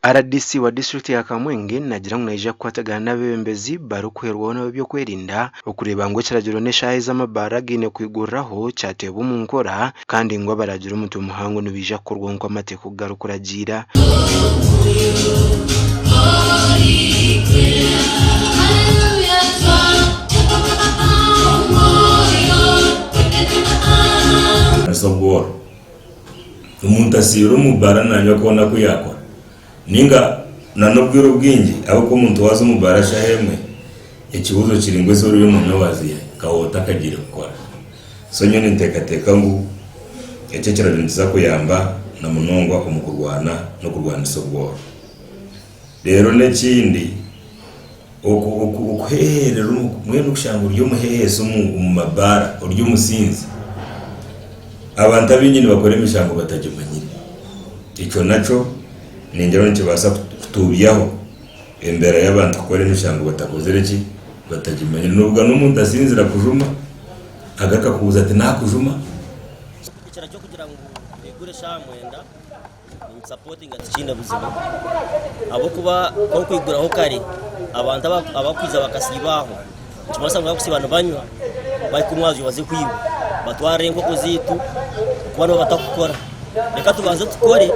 Rdc wa disiturikiti ya Kamwenge naagira ngu naija kukwatagana n'abeebembezi barikuhwerwaho n'ab'eby'okwerinda okureeba ngu ekiragiro n'eshaaha ezi amabaara gaine kwiguriraho kyateebwa omu nkora kandi ngu abaraagire omutwe muhango nibaija kukorwaho nk'oku amateeka oku garikuragiira. Omuntu asiibire omu baara nanywa koona aku yaakora. Nainga na n'obwire obwingi ahabw'okuba omuntu waaza omu baara shaaha emwe, ekibuuzo kiri ngu ezi oriyo noonywa waaziiha hi? Nka waaba otakagiire kukora. So nyowe ninteekateeka ngu eki ekiragiro nikiza kuyamba na munonga omu kurwana n'okurwanisa obworo. Reero n'ekindi. Okuheeherera mbwenu okushanga ori omuheehesi omu mabaara ori omusinzi. Abantu abaingi nibakora emishango batagimanyire. Ekyo nakyo ningira ngu nikibaasa kutuubyaho embeera y'abantu kukora emishango batakozire ki? Batagimanyire. Nobuga n'omuntu asinzire akujuma, agaruka akubuuza ati naakujuma? Ekira ky'okugira ngu twigure eshaaha mwenda. Ninkisapotinga tikiine buzibu ahabw'okuba ku orikwiguraho kare abantu abakwija bakasiiba aho nikimanyisa ngu barikusiiba nibanywa bahika omwabazyo baze kwiba batware enkoko zaitu kuba nibo batakukora. Reka tubanze tukore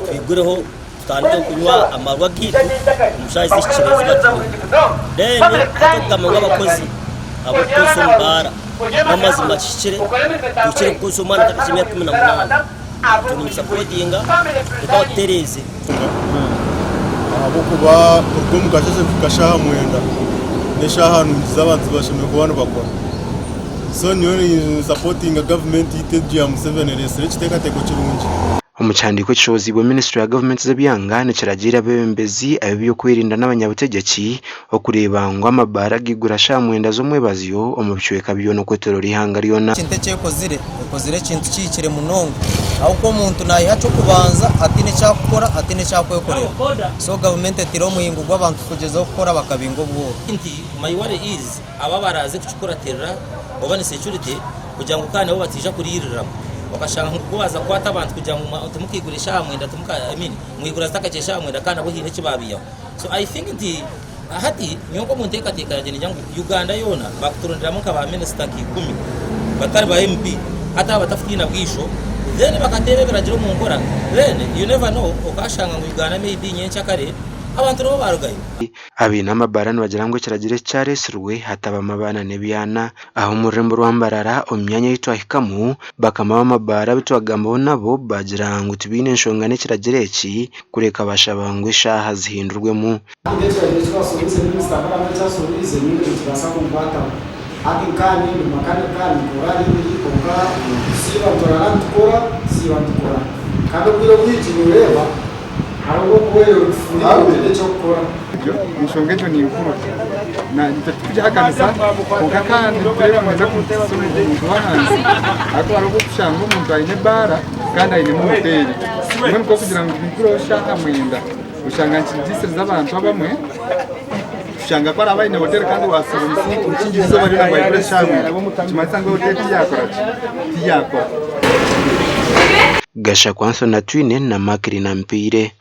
twigureho tutandike kunywa amarwa gaitu omu shaaha ezihikire ezi batuhaire. Then hati okugamba ngu abakozi abarikukozesa omu baara n'amazima kihikire tuhikire kukozesa omwana otakahikire emyaka 18. Itwe nitusapotinga reka batutereeze. Ahabw'okuba kuruga omu kasheeshe kuhika shaaha mwenda n'eshaaha nungi z'abantu zibashemereire kuba nibakora. So nyowe ninsapotinga gavumenti yaitu egi ya Museveni ereetsire ekiteekateeko kirungi. Omu kihandiiko ekishohoziibwe minisitule ya gavumenti z'ebyanga nikiragiira abeebembezi ab'eby'okwerinda n'abanyabutegyeki okureeba ngu amabaara gaigura shaaha mwenda z'omwebazyo omu bicweka byona okwetoroora eihanga ryona. Ekintu eki ekozire, ekozire ekintu kihikire munonga ahabw'okuba omuntu naiha ky'okubanza ataine eki arikukora ataine eki arikwekorera. So gavumenti etaire omuhingo gw'abantu kugyezaho kukora bakabinga obworo. Nti my worry is abo abaraaze kukikuratirira oba ni security kugira ngu kandi nabo bataija kuriiririramu okashanga ngu ku baaza kukwata abantu kugira ngu timukaigura eshaaha mwenda timuka I mean mwigura zitakakye eshaaha mwenda kandi nabo haine eki baabiihaho. So I think nti hati nyowe nk'omu nteekateeka yangye ningira ngu Uganda yoona baakuturonderamu nka ba minisita nka ikumi batari ba MP hati aba batakutiina bwisho then bakateeba ebiragiro omu nkora then you never know okaashanga ngu Uganda maybe nyenkyakare abantu nibo baarugayo. Abaine amabaara nibagira ngu ekiragiro eki kyareetsirwe hatabamu abaana n'ebyana. Aha omu rurembo rwa Mbarara omu myanya ei twahikamu, bakama b'amabaara abu twagambaho nabo baagira ngu tibaine nshonga n'ekiragiro eki kureka bashaba ngu eshaaha zihindurwemu. Hati ekiragiro eki bashohoize, minisita Balaam eki ashohoize, nyowe nikibaasa kunkwataho. Hati nkaanye ndi makanika, ninkora ahari ibiri kwonka tusiiba nituraara nitukora, tusiiba nitukora. Kandi obwire obwingi nooreeba hariho obu orikuba orikufuuhirwa otaine eky'okukora. Enshonga egyo ni nkuru titukugihakanisa kwonka kandi nitureeba ngu neeza kuhitsya omuntu w'ahansi ahakuba hariho obu orikushanga omuntu aine ebaara kandi ainemu hoteeri mbwenu nikwo kugira ngu bigureho shaaha mwenda oshanga nikirugiisiriza abantu abamwe kushanga ku araabe aine hoteeri kandi waasiiba omukingi eizooba ryona ngu aigure eshaaha mwenda nikimanyisa ngu hoteeri tiyakora ki tiyakora. Gashakwa Anthony Atwine na Mackline Ampiire.